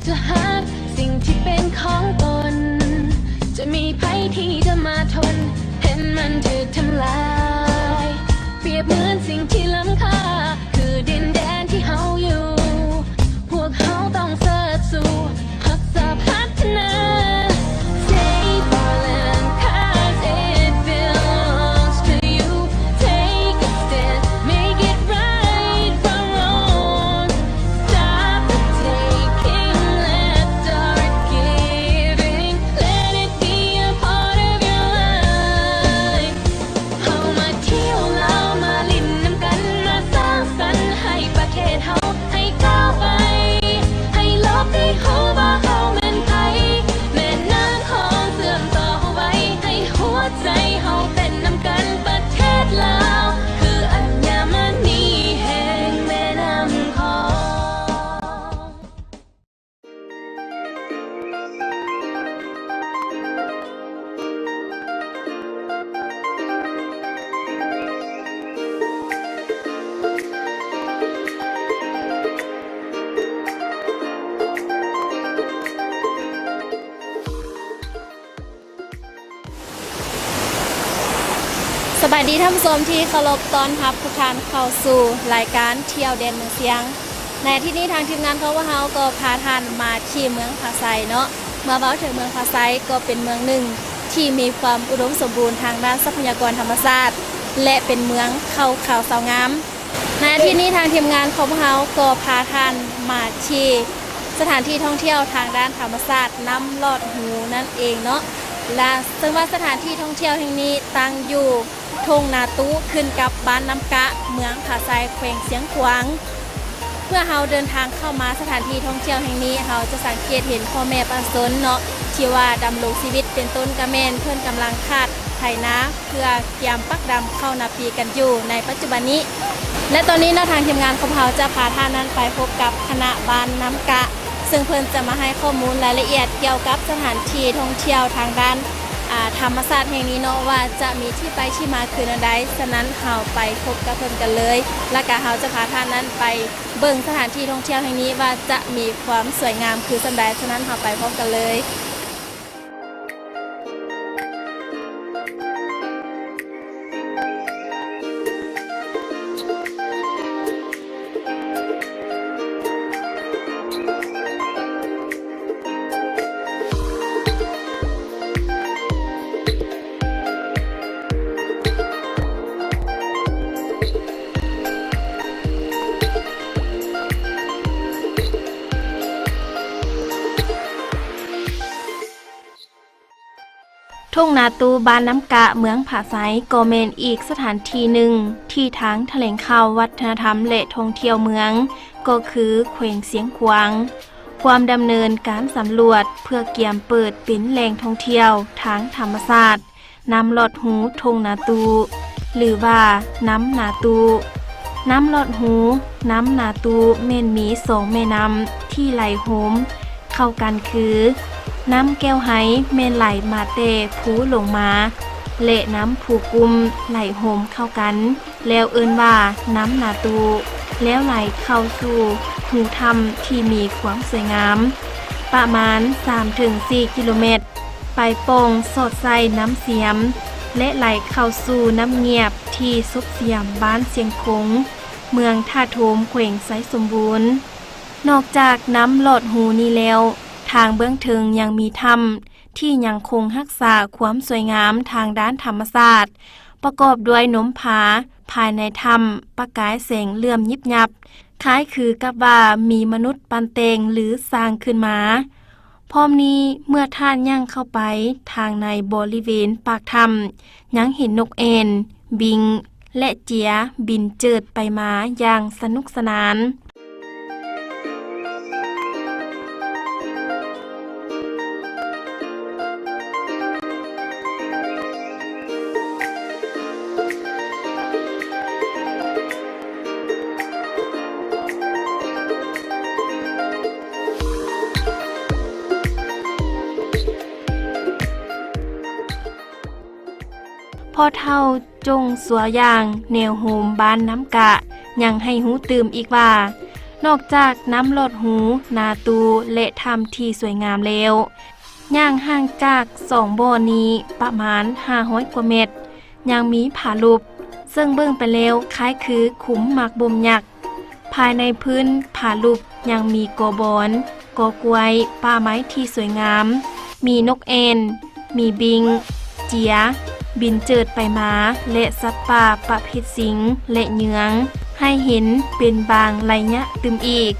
ຈະຫາກສິ່ງທີ່ເປັນຂອງຕົນ ຈະມີໃຜທີ່ຈະມາທົນ ເຫັນມັນຖືກທຳລາຍ ປຽບເໝືອນສິ່ງທີ່ລ້ຳຄ່າ ຄືດິນແດນທີ່ເຮົາຢູ່ ພວກເຮົາຕ້ອງເສີດສູ້ ຮັກສາພັດທະນາ Save our land 'cause it belongs to you. Take a stand, make it right from wrong. Stop the taking, let's start giving. Let it be a part of your life. ເຮົາມາທ່ຽວລາວ ມາຫຼິ້ນນຳກັນ ມາສ້າງສັນໃຫ້ປະເທດເຮົາ ໃຫ້ກ້າວໄປ ໃຫ້ໂລກໄດ້ຮູ້ວ່າເຮົາແມ່ນໃຜ ແມ່ນ້ຳຂອງເຊື່ອມຕໍ່ເຮົາໄວ້ ໃຫ້ຫົວໃຈເຮົາເຕັ້ນນຳກັນ ປະເທດລາວ ຄືອັນຍາມະນີແຫ່ງແມ່ນ້ຳຂອງ. ສະບາຍດີທ່ານຜູ້ຊົມທີ່ເຄົາລົບ, ຕ້ອນຮັບທຸກທ່ານເຂົ້າສູ່ລາຍການທ່ຽວແດນເມືອງຊຽງ. ໃນອາທິດນີ້ທາງທີມງານຂອງພວກເຮົາກໍພາທ່ານມາທີ່ເມືອງຜາໄຊເນາະ. ເມື່ອເວົ້າເຖິງເມືອງຜາໄຊກໍເປັນເມືອງໜຶ່ງທີ່ມີຄວາມອຸດົມສົມບູນທາງດ້ານຊັບພະຍາກອນທຳມະຊາດ ແລະ ເປັນເມືອງເຂົ້າຂາວຊາວງາມ. ໃນອາທິດນີ້ທາງທີມງານຂອງພວກເຮົາກໍພາທ່ານມາທີ່ສະຖານທີ່ທ່ອງທ່ຽວທາງດ້ານທຳມະຊາດນ້ຳລອດຮູນັ້ນເອງເນາະ ລະເຊິ່ງວ່າສະຖານທີ່ທ່ອງທ່ຽວແຫ່ງນີ້ຕັ້ງຢູ່ທົ່ງນາຕູ ຂຶ້ນກັບບ້ານນ້ຳກະ ເມືອງຜາໄຊ ແຂວງຊຽງຂວາງ. ເມື່ອເຮົາເດີນທາງເຂົ້າມາສະຖານທີ່ທ່ອງທ່ຽວແຫ່ງນີ້ ເຮົາຈະສັງເກດເຫັນພໍ່ແມ່ປະຊາຊົນເນາະ ທີ່ວ່າດຳລົງຊີວິດ ເປັນຕົ້ນກະແມ່ນເພິ່ນກຳລັງຄາດໄຖນາ ເພື່ອກຽມປັກດຳເຂົ້ານາປີກັນຢູ່ໃນປັດຈຸບັນນີ້ ແລະ ຕອນນີ້ເນາະ ທາງທີມງານຂອງເຮົາຈະພາທ່ານນັ້ນໄປພົບກັບຄະນະບ້ານນ້ຳກະ ເຊິ່ງເພິ່ນຈະມາໃຫ້ຂໍ້ມູນລາຍລະອຽດກ່ຽວກັບສະຖານທີ່ທ່ອງທ່ຽວທາງດ້ານ ອາ ທຳມະຊາດແຫ່ງນີ້ເນາະ ວ່າຈະມີທີ່ໄປທີ່ມາຄືແນວໃດ. ສະນັ້ນເຮົາໄປພົບກັບເພິ່ນກັນເລີຍ ແລ້ວກະເຮົາຈະພາທ່ານນັ້ນໄປເບິ່ງສະຖານທີ່ທ່ອງທ່ຽວແຫ່ງນີ້ວ່າຈະມີຄວາມສວຍງາມຄືສ່ຳໃດ. ສະນັ້ນເຮົາໄປພ້ອມກັນເລີຍ. ທົ່ງນາຕູ ບ້ານນ້ຳກະ ເມືອງຜາໄຊ ກໍແມ່ນອີກສະຖານທີ່ໜຶ່ງທີ່ທາງຖະແຫຼງຂ່າວວັດທະນະທຳ ແລະ ທ່ອງທ່ຽວເມືອງ ກໍຄືແຂວງຊຽງຂວາງ ກວມດຳເນີນການສຳຫຼວດເພື່ອກຽມເປີດເປັນແຫຼ່ງທ່ອງທ່ຽວທາງທຳມະຊາດ ນ້ຳລອດຮູທົ່ງນາຕູ ຫຼືວ່ານ້ຳນາຕູ. ນ້ຳລອດຮູ ນ້ຳນາຕູ ແມ່ນມີສອງແມ່ນ້ຳທີ່ໄຫຼໂຮມເຂົ້າກັນຄື ນ້ຳແກ້ວໄຮ ແມ່ນໄຫຼມາແຕ່ພູຫຼົງມາ ແລະ ນ້ຳພູກຸ້ມໄຫຼໂຮມເຂົ້າກັນ ແລ້ວເອີ້ນວ່ານ້ຳນາຕູ ແລ້ວໄຫຼເຂົ້າສູ່ຮູຖ້ຳທີ່ມີຄວາມສວຍງາມ ປະມານສາມເຖິງສີ່ກິໂລແມັດ ໄປປ່ອງສອດໃສ່ນ້ຳຊຽມ ແລະ ໄຫຼເຂົ້າສູ່ນ້ຳງຽບທີ່ສົບຊຽມບ້ານຊຽງຄົງ ເມືອງທ່າໂທມ ແຂວງໄຊສົມບູນ. ນອກຈາກນ້ຳລອດຮູນີ້ແລ້ວ, ທາງເບື້ອງເທິງຍັງມີຖ້ຳທີ່ຍັງຄົງຮັກສາຄວາມສວຍງາມທາງດ້ານທຳມະຊາດ, ປະກອບດ້ວຍນົມຜາພາຍໃນຖ້ຳປະກາຍແສງເຫຼື້ອມຍິບຍັບ, ຄ້າຍຄືກັບວ່າມີມະນຸດປັ້ນແຕ່ງ ຫຼື ສ້າງຂຶ້ນມາ. ພ້ອມນີ້ເມື່ອທ່ານຍ່າງເຂົ້າໄປທາງໃນບໍລິເວນປາກຖ້ຳ, ຍັງເຫັນນົກແອ່ນ, ບິງ ແລະ ເຈຍບິນເຈີດໄປມາຢ່າງສະໜຸກສະໜານ. ພໍ່ເຖົ້າ ຈົ່ງ ສັວຢ່າງ ແນວໂຮມບ້ານນ້ຳກະ ຍັງໃຫ້ຮູ້ຕື່ມອີກວ່າ, ນອກຈາກນ້ຳລອດຮູນາຕູ ແລະ ຖ້ຳທີ່ສວຍງາມແລ້ວ, ຍ່າງຫ່າງຈາກສອງບ່ອນນີ້ປະມານຫ້າຮ້ອຍກວ່າແມັດ, ຍັງມີຜາຫຼຸບ, ເຊິ່ງເບິ່ງໄປແລ້ວຄ້າຍຄືຂຸມໝາກບົມຍັກ. ພາຍໃນພື້ນຜາຫຼຸບຍັງມີກໍບອນ, ກໍກ້ວຍ, ປ່າໄມ້ທີ່ສວຍງາມ, ມີນົກແອ່ນ, ມີບິງ, ເຈຍ, ບິນເຈີດໄປມາ ແລະ ສັດປ່າປະເພດຊິງ ແລະ ເຍືອງ ໃຫ້ເຫັນເປັນບາງໄລຍະຕື່ມອີກ.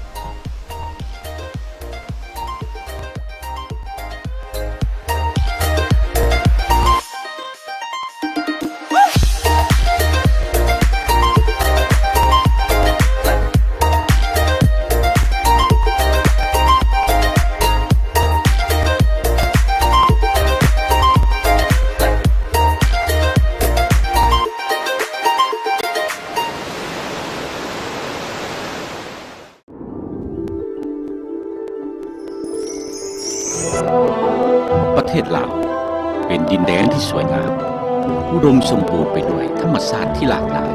ປະເທດລາວເປັນດິນແດນທີ່ສວຍງາມ, ອຸດົມສົມບູນໄປດ້ວຍທຳມະຊາດທີ່ຫຼາກຫຼາຍ.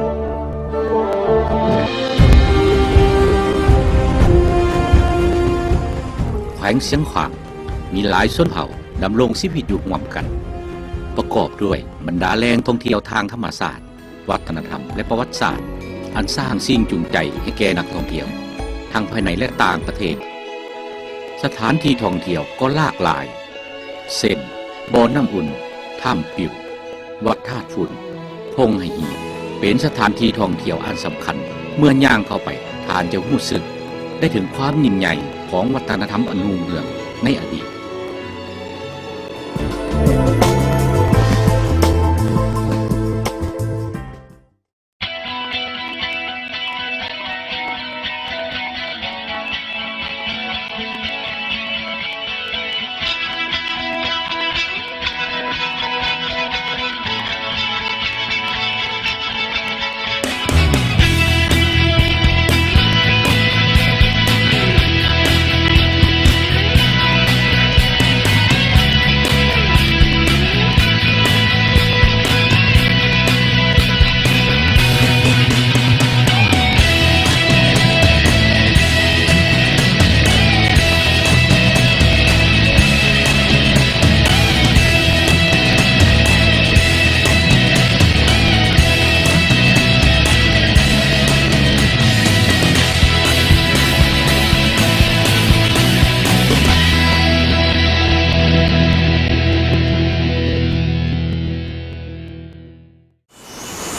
ແຂວງຊຽງຂວາງມີຫຼາຍຊົນເຜົ່າດຳລົງຊີວິດຢູ່ຮ່ວມກັນ, ປະກອບດ້ວຍບັນດາແຫຼ່ງທ່ອງທ່ຽວທາງທຳມະຊາດ, ວັດທະນະທຳ ແລະ ປະຫວັດສາດ ອັນສ້າງສິ່ງຈູງໃຈໃຫ້ແກ່ນັກທ່ອງທ່ຽວ, ທັງພາຍໃນ ແລະ ຕ່າງປະເທດ. ສະຖານທີ່ທ່ອງທ່ຽວກໍຫຼາກຫຼາຍ ເຊັ່ນ ບໍ່ນ້ຳອຸ່ນ, ຖ້ຳປິວ, ວັດທາດຝຸ່ນ, ທົ່ງໄຫຫີນ ເປັນສະຖານທີ່ທ່ອງທ່ຽວອັນສຳຄັນ. ເມື່ອຍ່າງເຂົ້າໄປ, ທ່ານຈະຮູ້ສຶກໄດ້ເຖິງຄວາມຍິ່ງໃຫຍ່ຂອງວັດທະນະທຳອັນຮຸ່ງເຮືອງໃນອະດີດ.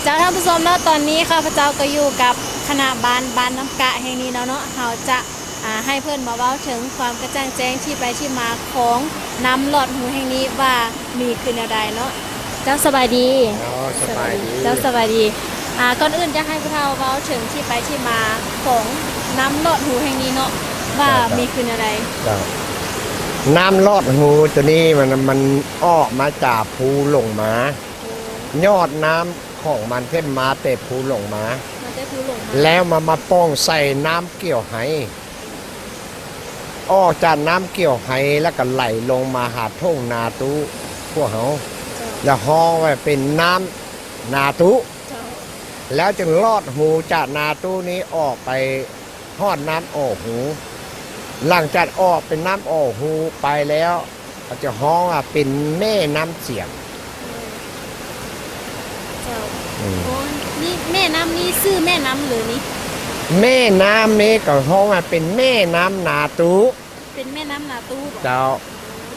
ເຈົ້າ ທ່ານຜູ້ຊົມເນາະ, ຕອນນີ້ຂ້າພະເຈົ້າກໍຢູ່ກັບຄະນະບ້ານ ບ້ານນ້ຳກະແຫ່ງນີ້ແລ້ວເນາະ. ເຮົາຈະ ອາ ໃຫ້ເພິ່ນມາເວົ້າເຖິງຄວາມກະຈ່າງແຈ້ງທີ່ໄປທີ່ມາຂອງນ້ຳລອດຮູແຫ່ງນີ້ວ່າມີຄືແນວໃດເນາະ. ເຈົ້າ ສະບາຍດີ. ເຈົ້າ ສະບາຍດີ. ເຈົ້າ ສະບາຍດີ. ອາ ກ່ອນອື່ນຢາກໃຫ້ຜູ້ເຖົ້າເວົ້າເຖິງທີ່ໄປທີ່ມາຂອງນ້ຳລອດຮູແຫ່ງນີ້ເນາະ ວ່າ ເຈົ້າ ເຈົ້າ ມີຄືແນວໃດ? ເຈົ້າ ນ້ຳລອດຮູໂຕນີ້ມັນ ມັນອອກມາຈາກພູລົງມາ. ໂອ້ ຍອດນ້ຳຂອງມັນເພິ່ນມາແຕ່ພູລົງມາ ມາແຕ່ພູລົງມາ ແລ້ວມາ ມາປ່ອງໃສ່ນ້ຳກຽວໄຮ ອອກຈາກນ້ຳກຽວໄຮ ແລ້ວກໍໄຫຼລົງມາຫາທົ່ງນາຕູ້ພວກເຮົາ ເຈົ້າ ແລ້ວຮ້ອງວ່າເປັນນ້ຳນາຕູ້ ເຈົ້າ ແລ້ວຈຶ່ງລອດຮູຈາກນາຕູ້ນີ້ອອກໄປ ຮອດນ້ຳອໍຮູ ຫຼັງຈາກອອກເປັນນ້ຳອໍຮູໄປແລ້ວ ເຂົາຈະຮ້ອງວ່າເປັນແມ່ນ້ຳສຽມ. ເຈົ້າ ອືມ ໂອ້ ນີ້ແມ່ນ້ຳນີ້ຊື່ແມ່ນ້ຳເລີຍນີ້? ແມ່ນ້ຳນີ້ກໍຮ້ອງວ່າເປັນແມ່ນ້ຳນາຕູ. ເປັນແມ່ນ້ຳນາຕູບໍ? ເຈົ້າ.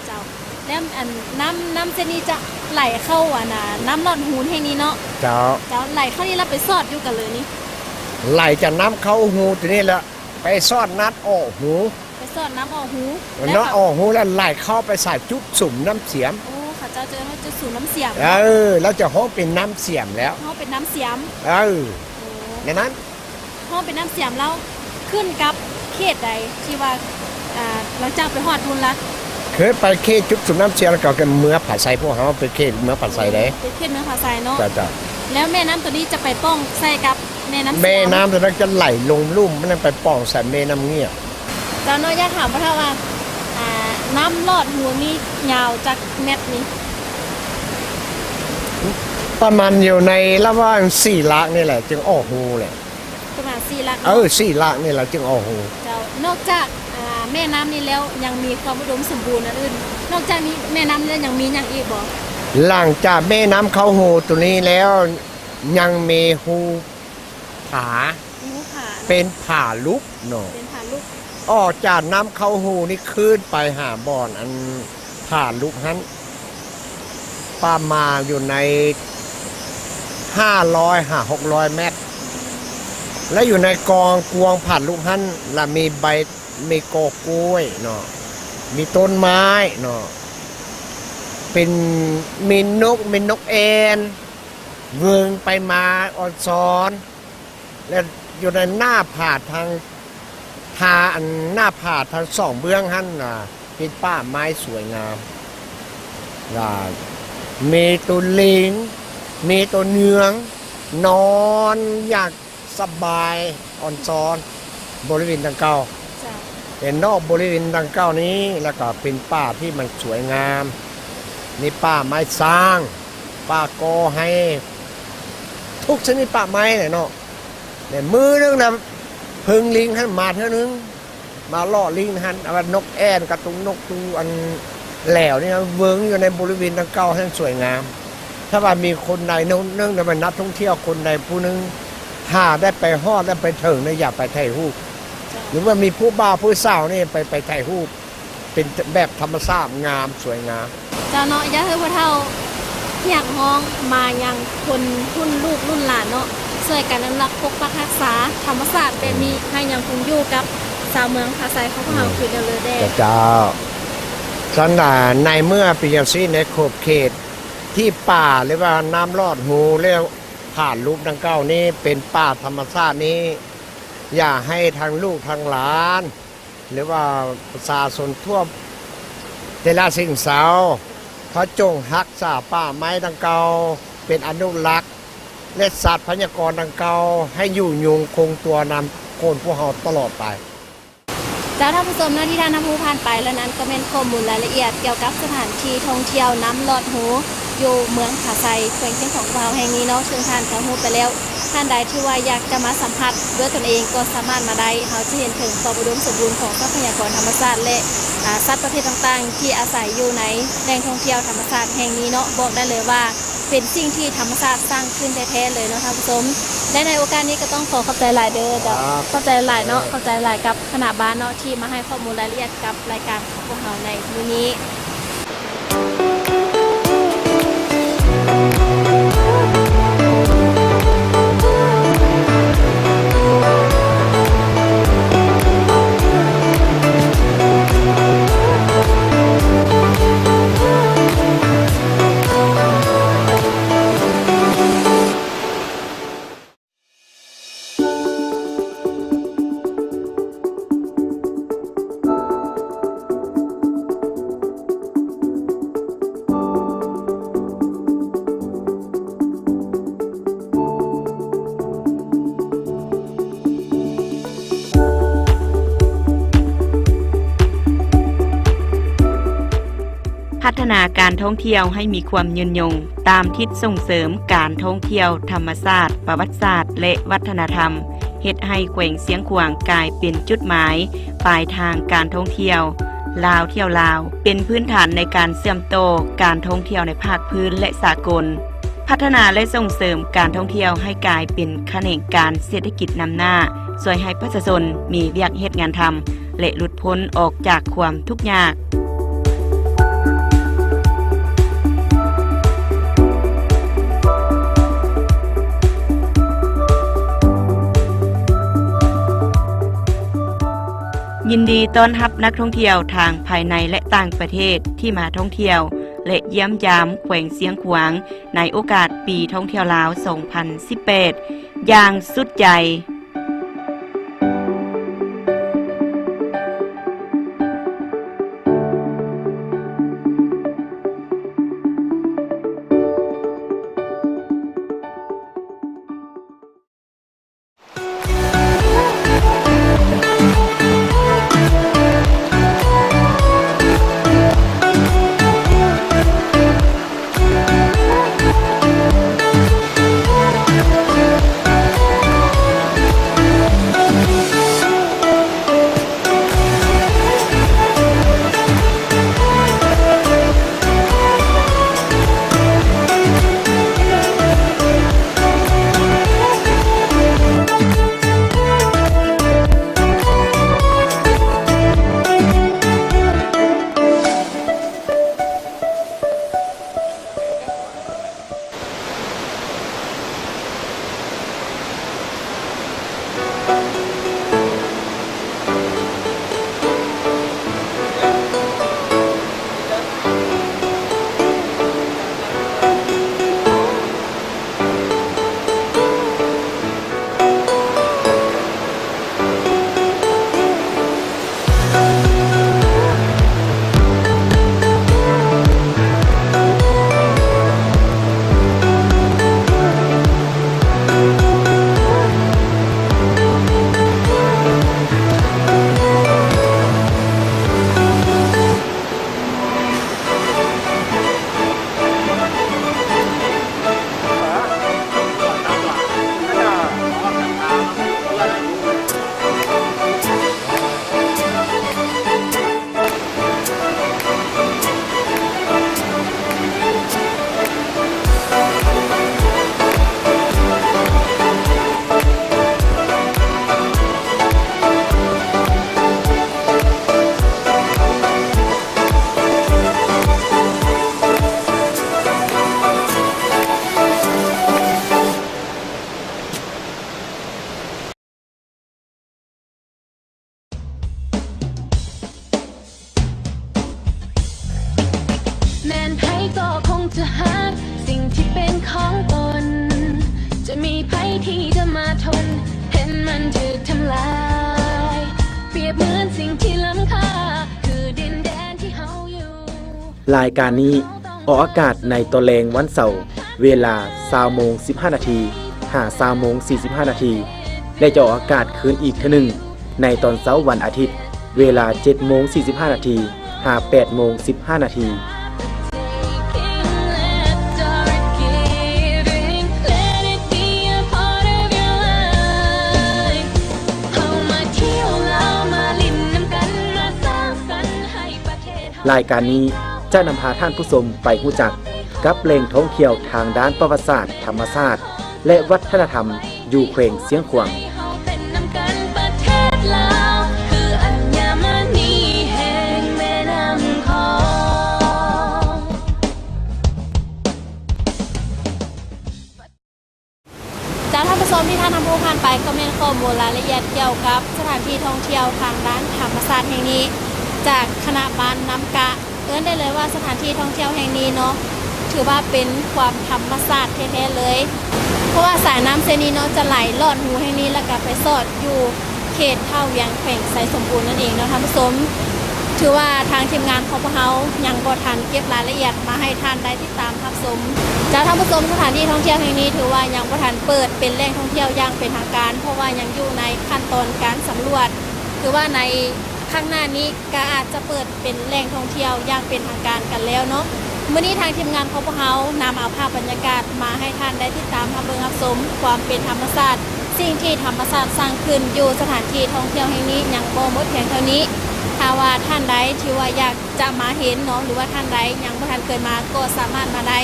ເຈົ້າ ແລ້ວອັນນ້ຳ ນ້ຳເສັ້ນນີ້ຈະໄຫຼເຂົ້າອັນນ່າ ນ້ຳລອດຮູແຫ່ງນີ້ເນາະ? ເຈົ້າ. ເຈົ້າ ໄຫຼເຂົ້ານີ້ແລ້ວໄປສອດຢູ່ກັນເລີຍນີ້? ໄຫຼຈາກນ້ຳເຂົ້າຮູໂຕນີ້ແຫຼະ ໄປສອດນ້ຳອໍຮູ ໄປສອດນ້ຳອໍຮູ ແລ້ວ ນ້ຳອໍຮູແລ້ວໄຫຼເຂົ້າໄປໃສ່ຈຸດສຸມນ້ຳສຽມ. ໂອ້ ເຂົາເຈົ້າຈະເອີ້ນວ່າຈຸດສຸມນ້ຳສຽມ. ເອີ ແລ້ວຈະຮ້ອງເປັນນ້ຳສຽມແລ້ວ. ຮ້ອງເປັນນ້ຳສຽມ. ເອີ ໂອ້ ແນວນັ້ນ. ເຮົາເປັນນ້ຳສຽມແລ້ວຂຶ້ນກັບເຂດໃດທີ່ວ່າ ອ່າ ຫຼັງຈາກໄປຮອດພຸ້ນລະ? ຄືໄປເຂດຈຸດສຸມນ້ຳສຽມແລ້ວກໍເມືອຜາໄຊ ພວກເຮົາໄປເຂດເມືອຜາໄຊເດ້. ໄປເຂດເມືອຜາໄຊເນາະ. ເຈົ້າ ເຈົ້າ. ແລ້ວແມ່ນ້ຳໂຕນີ້ຈະໄປປ່ອງໃສ່ກັບແມ່ນ້ຳສຽມ. ແມ່ນ້ຳໂຕນັ້ນຈະໄຫຼລົງລຸ່ມ ມັນໄປປ່ອງໃສ່ແມ່ນ້ຳງຽບ. ເຈົ້າເນາະ ຢາກຖາມພໍ່ເຖົ້າວ່າ ອ່າ ນ້ຳລອດຮູນີ້ຍາວຈັກແມັດນີ້? ປະມານຢູ່ໃນລະຫວ່າງສີ່ຫຼັກນີ້ແຫຼະ ຈຶ່ງອໍຮູແຫຼະ. ປະມານ ສີ່ຫຼັກເນາະ? ເອີ ສີ່ຫຼັກນີ້ລະຈຶ່ງເອົາໂຮ. ເຈົ້າ ນອກຈາກ ອ່າ ແມ່ນ້ຳນີ້ແລ້ວ ຍັງມີຄວາມອຸດົມສົມບູນອັນອື່ນ? ນອກຈາກນີ້ ແມ່ນ້ຳແລ້ວຍັງມີຫຍັງອີກບໍ່? ຫຼັງຈາກແມ່ນ້ຳເຂົ້າໂຮໂຕນີ້ແລ້ວ ຍັງມີພູຜາ ມີພູຜາເນາະ? ເປັນຜາລຸກເນາະ? ເປັນຜາລຸກ. ອອກຈາກນ້ຳເຂົ້າໂຮນີ້ຂຶ້ນໄປຫາບ່ອນອັນຜາລຸກຫັ້ນ ປະມານຢູ່ໃນຫ້າຮ້ອຍຫາຫົກຮ້ອຍແມັດ ແລະ ຢູ່ໃນກອງກວາງຜາລຸກຫັ້ນ ລະມີໃບ ມີກໍກ້ວຍເນາະ ມີຕົ້ນໄມ້ເນາະ ເປັນ ມີນົກ ມີນົກແອ່ນ ເວີງໄປມາອອນຊອນ ແລະ ຢູ່ໃນໜ້າຜາທາງ ທາ ອັນໜ້າຜາທັງສອງເບື້ອງຫັ້ນນະ ເປັນປ່າໄມ້ສວຍງາມ ລະມີໂຕລິງ ມີໂຕເງືອງ ນອນຢ່າງສະບາຍອອນຊອນບໍລິເວນດັ່ງກ່າວ. ເຈົ້າ. ເຫັນເນາະ ບໍລິເວນດັ່ງກ່າວນີ້ ລະກະເປັນປ່າທີ່ມັນສວຍງາມ ມີປ່າໄມ້ຊ້າງ ປ່າກໍໄຮ ທຸກຊະນິດປ່າໄມ້ແຫຼະເນາະ. ແລະ ມື້ໜຶ່ງນະ ເພິ່ງລິງຫັ້ນມາເທື່ອໜຶ່ງ ມາເລາະລິງຫັ້ນ ເອົານົກແອ່ນກະຕຸງນົກຕູອັນແຫຼວນີ້ ເວີງຢູ່ໃນບໍລິເວນດັ່ງກ່າວຫັ້ນສວຍງາມ. ຖ້າວ່າມີຄົນໃດໜຶ່ງ ຫຼືວ່ານັກທ່ອງທ່ຽວຄົນໃດຜູ້ໜຶ່ງ ຖ້າໄດ້ໄປຮອດ ໄດ້ໄປເຖິງນີ້ ຢາກໄປຖ່າຍຮູບ ເຈົ້າ ຫຼືວ່າມີຜູ້ບ່າວຜູ້ສາວນີ້ ໄປ ໄປຖ່າຍຮູບ ເປັນແບບທຳມະຊາດງາມສວຍງາມ. ເຈົ້າເນາະ ຢາກໃຫ້ພວກເຖົ້າຮຽກຮ້ອງມາຍັງຄົນລຸ້ນລູກລຸ້ນຫຼານເນາະ ຊ່ວຍກັນອະນຸລັກປົກປັກຮັກສາທຳມະຊາດແບບນີ້ ໃຫ້ຍັງຄົງຢູ່ກັບຊາວເມືອງຜາໄຊຂອງພວກເຮົາຄືເກົ່າເລີຍແດ່. ເຈົ້າ. ຊັ້ນໃນເມື່ອເປັນຈັ່ງຊີ້ ໃນຂອບເຂດທີ່ປ່າ ຫຼືວ່ານ້ຳລອດຮູ ແລະ ຜາລຸກດັ່ງກ່າວນີ້ເປັນປ່າທຳມະຊາດນີ້ ຢາກໃຫ້ທັງລູກທັງຫຼານ ຫຼືວ່າປະຊາຊົນທົ່ວແຕ່ລະເຊີງເຊົາ ເຂົາຈົ່ງຮັກສາປ່າໄມ້ດັ່ງກ່າວ ເປັນອະນຸລັກ ແລະ ຊັບພະຍາກອນດັ່ງກ່າວ ໃຫ້ຢູ່ຍົງຄົງຕົວນຳຄົນພວກເຮົາຕະຫຼອດໄປ. ເຈົ້າ ທ່ານຜູ້ຊົມເນາະ ທີ່ທ່ານຮັບຮູ້ຜ່ານໄປແລ້ວນັ້ນ ກໍແມ່ນຂໍ້ມູນລາຍລະອຽດກ່ຽວກັບສະຖານທີ່ທ່ອງທ່ຽວນ້ຳລອດຮູ ຢູ່ເມືອງຜາໄຊ ແຂວງຊຽງຂວາງຂອງເຮົາແຫ່ງນີ້ເນາະ ເຊິ່ງທ່ານກໍຮູ້ໄປແລ້ວ. ທ່ານໃດທີ່ວ່າຢາກຈະມາສຳຜັດດ້ວຍຕົນເອງກໍສາມາດມາໄດ້. ເຮົາຈະເຫັນເຖິງຄວາມອຸດົມສົມບູນຂອງຊັບພະຍາກອນທຳມະຊາດ ແລະ ອາ ສັດປະເພດຕ່າງໆ ທີ່ອາໄສຢູ່ໃນແຫຼ່ງທ່ອງທ່ຽວທຳມະຊາດແຫ່ງນີ້ເນາະ. ບອກໄດ້ເລີຍວ່າເປັນສິ່ງທີ່ທຳມະຊາດສ້າງຂຶ້ນແທ້ໆ ເລີຍເນາະທ່ານຜູ້ຊົມ. ແລະ ໃນໂອກາດນີ້ກໍຕ້ອງຂໍຂອບໃຈຫຼາຍເດີ ເຈົ້າ. ຂອບໃຈຫຼາຍເນາະ ຂອບໃຈຫຼາຍກັບຄະນະບ້ານເນາະ ທີ່ມາໃຫ້ຂໍ້ມູນລາຍລະອຽດກັບລາຍການຂອງພວກເຮົາໃນມື້ນີ້. ພັດທະນາການທ່ອງທ່ຽວໃຫ້ມີຄວາມຍືນຍົງ ຕາມທິດສົ່ງເສີມການທ່ອງທ່ຽວທຳມະຊາດ, ປະຫວັດສາດ ແລະ ວັດທະນະທຳ, ເຮັດໃຫ້ແຂວງຊຽງຂວາງກາຍເປັນຈຸດໝາຍປາຍທາງການທ່ອງທ່ຽວລາວທ່ຽວລາວ, ເປັນພື້ນຖານໃນການເຊື່ອມຕໍ່ການທ່ອງທ່ຽວໃນພາກພື້ນ ແລະ ສາກົນ. ພັດທະນາ ແລະ ສົ່ງເສີມການທ່ອງທ່ຽວໃຫ້ກາຍເປັນຂະແໜງການເສດຖະກິດນຳໜ້າ, ຊ່ວຍໃຫ້ປະຊາຊົນມີວຽກເຮັດງານທຳ ແລະ ຫຼຸດພົ້ນອອກຈາກຄວາມທຸກຍາກ. ຍິນດີຕ້ອນຮັບນັກທ່ອງທ່ຽວທາງພາຍໃນ ແລະ ຕ່າງປະເທດທີ່ມາທ່ອງທ່ຽວ ແລະ ຢ້ຽມຢາມແຂວງຊຽງຂວາງ ໃນໂອກາດປີທ່ອງທ່ຽວລາວ ສອງພັນສິບແປດ ຢ່າງສຸດໃຈ. ເ ຖືກທຳລາຍ ປຽບເໝືອນສິ່ງທີ່ລ້ຳຄ່າ ຄືດິນແດນທີ່ເຮົາຢູ່. ລາຍການນີ້ອອກອາກາດໃນຕອນແລງວັນເສົາ ເວລາຊາວໂມງສິບຫ້ານາທີ ຫາຊາວໂມງສີ່ສິບຫ້ານາທີ ແລະ ຈະອອກອາກາດຄືນອີກເທື່ອໜຶ່ງໃນຕອນເຊົ້າວັນອາທິດ ເວລາເຈັດໂມງສີ່ສິບຫ້ານາທີ ຫາແປດໂມງສິບຫ້ານາທີ. ລາຍການນີ້ຈະນຳພາທ່ານຜູ້ຊົມໄປຮູ້ຈັກກັບແຫຼ່ງທ່ອງທ່ຽວທາງດ້ານປະຫວັດສາດ, ທຳມະຊາດ ແລະ ວັດທະນະທຳ ຢູ່ແຂວງຊຽງຂວາງ. ເຈົ້າ ທ່ານຜູ້ຊົມ ທີ່ທ່ານຮັບຮູ້ຜ່ານໄປ ກໍແມ່ນຂໍ້ມູນລາຍລະອຽດກ່ຽວກັບສະຖານທີ່ທ່ອງທ່ຽວທາງດ້ານທຳມະຊາດແຫ່ງນີ້ ຈາກຄະນະບ້ານນ້ຳກະ. ເອີ້ນໄດ້ເລີຍວ່າສະຖານທີ່ທ່ອງທ່ຽວແຫ່ງນີ້ເນາະ ຖືວ່າເປັນຄວາມທຳມະຊາດແທ້ໆເລີຍ ເພາະວ່າສາຍນ້ຳເສັ້ນນີ້ເນາະ ຈະໄຫຼລອດຮູແຫ່ງນີ້ ແລ້ວກະໄປສອດຢູ່ເຂດທ່າວຽງ ແຂວງໄຊສົມບູນນັ້ນເອງເນາະທ່ານຜູ້ຊົມ. ຖືວ່າທາງທີມງານຂອງພວກເຮົາຍັງບໍ່ທັນເກັບລາຍລະອຽດມາໃຫ້ທ່ານໄດ້ຕິດຕາມຮັບຊົມ. ເຈົ້າ ທ່ານຜູ້ຊົມ ສະຖານທີ່ທ່ອງທ່ຽວແຫ່ງນີ້ ຖືວ່າຍັງບໍ່ທັນເປີດເປັນແຫຼ່ງທ່ອງທ່ຽວຢ່າງເປັນທາງການ ເພາະວ່າຍັງຢູ່ໃນຂັ້ນຕອນການສຳຫຼວດ ຖືວ່າໃນ ຂ້າງໜ້ານີ້ກະອາດຈະເປີດເປັນແຫຼ່ງທ່ອງທ່ຽວຢ່າງເປັນທາງການກັນແລ້ວເນາະ. ມື້ນີ້ທາງທີມງານຂອງພວກເຮົານຳເອົາພາບບັນຍາກາດມາໃຫ້ທ່ານໄດ້ຕິດຕາມຮັບເບິ່ງຮັບຊົມຄວາມເປັນທຳມະຊາດ, ສິ່ງທີ່ທຳມະຊາດສ້າງຂຶ້ນຢູ່ສະຖານທີ່ທ່ອງທ່ຽວແຫ່ງນີ້ຍັງບໍ່ໝົດພຽງເທົ່ານີ້. ຖ້າວ່າທ່ານໃດທີ່ວ່າຢາກຈະມາເຫັນເນາະ ຫຼືວ່າທ່ານໃດຍັງບໍ່ທັນເຄີຍມາກໍສາມາດມາໄດ້.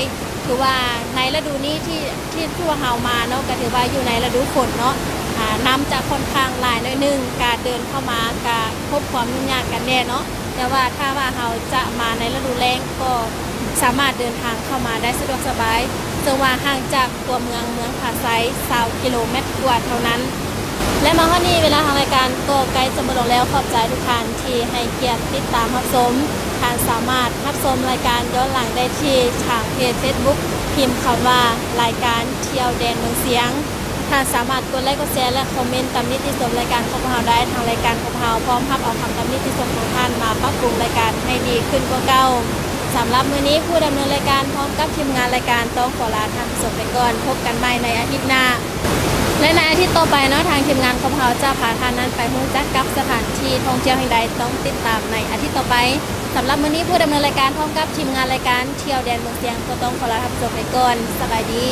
ຖືວ່າໃນລະດູນີ້ທີ່ ທີ່ພວກເຮົາມາເນາະ ກໍຖືວ່າຢູ່ໃນລະດູຝົນເນາະ ອາ ນ້ຳຈະຂ້ອນຂ້າງຫຼາຍໜ້ອຍໜຶ່ງ ການເດີນເຂົ້າມາກະພົບຄວາມຫຍຸ້ງຍາກກັນແດ່ເນາະ. ແຕ່ວ່າຖ້າວ່າເຮົາຈະມາໃນລະດູແລ້ງ ກໍສາມາດເດີນທາງເຂົ້າມາໄດ້ສະດວກສະບາຍ ເຊິ່ງວ່າຫ່າງຈາກຕົວເມືອງ ເມືອງຜາໄຊ ຊາວກິໂລແມັດກວ່າເທົ່ານັ້ນ. ແລະ ມາຮອດນີ້ເວລາທາງລາຍການກໍໃກ້ຈະໝົດລົງແລ້ວ. ຂອບໃຈທຸກທ່ານທີ່ໃຫ້ກຽດຕິດຕາມຮັບຊົມ. ທ່ານສາມາດຮັບຊົມລາຍການຍ້ອນຫຼັງໄດ້ທີ່ທາງເພຈເຟສບຸກ ພິມຄຳວ່າ ລາຍການທ່ຽວແດນເມືອງຊຽງ. ທ່ານສາມາດກົດໄລກ໌ ກົດແຊ ແລະ ຄອມເມັນຕຳນິຕິຊົມລາຍການຂອງພວກເຮົາໄດ້. ທາງລາຍການຂອງພວກເຮົາພ້ອມຮັບເອົາຄຳຕຳນິຕິຊົມຂອງທ່ານມາປັບປຸງລາຍການໃຫ້ດີຂຶ້ນກວ່າເກົ່າ. ສຳລັບມື້ນີ້ ຜູ້ດຳເນີນລາຍການພ້ອມກັບທີມງານລາຍການຕ້ອງຂໍລາທ່ານຜູ້ຊົມໄປກ່ອນ. ພົບກັນໃໝ່ໃນອາທິດໜ້າ ແລະ ໃນອາທິດຕໍ່ໄປເນາະ ທາງທີມງານຂອງພວກເຮົາຈະພາທ່ານນັ້ນໄປຮູ້ຈັກກັບສະຖານທີ່ທ່ອງທ່ຽວແຫ່ງໃດ ຕ້ອງຕິດຕາມໃນອາທິດຕໍ່ໄປ. ສຳລັບມື້ນີ້ ຜູ້ດຳເນີນລາຍການພ້ອມກັບທີມງານລາຍການທ່ຽວແດນເມືອງຊຽງ ກໍຕ້ອງຂໍລາທ່ານຜູ້ຊົມໄປກ່ອນ. ສະບາຍດີ.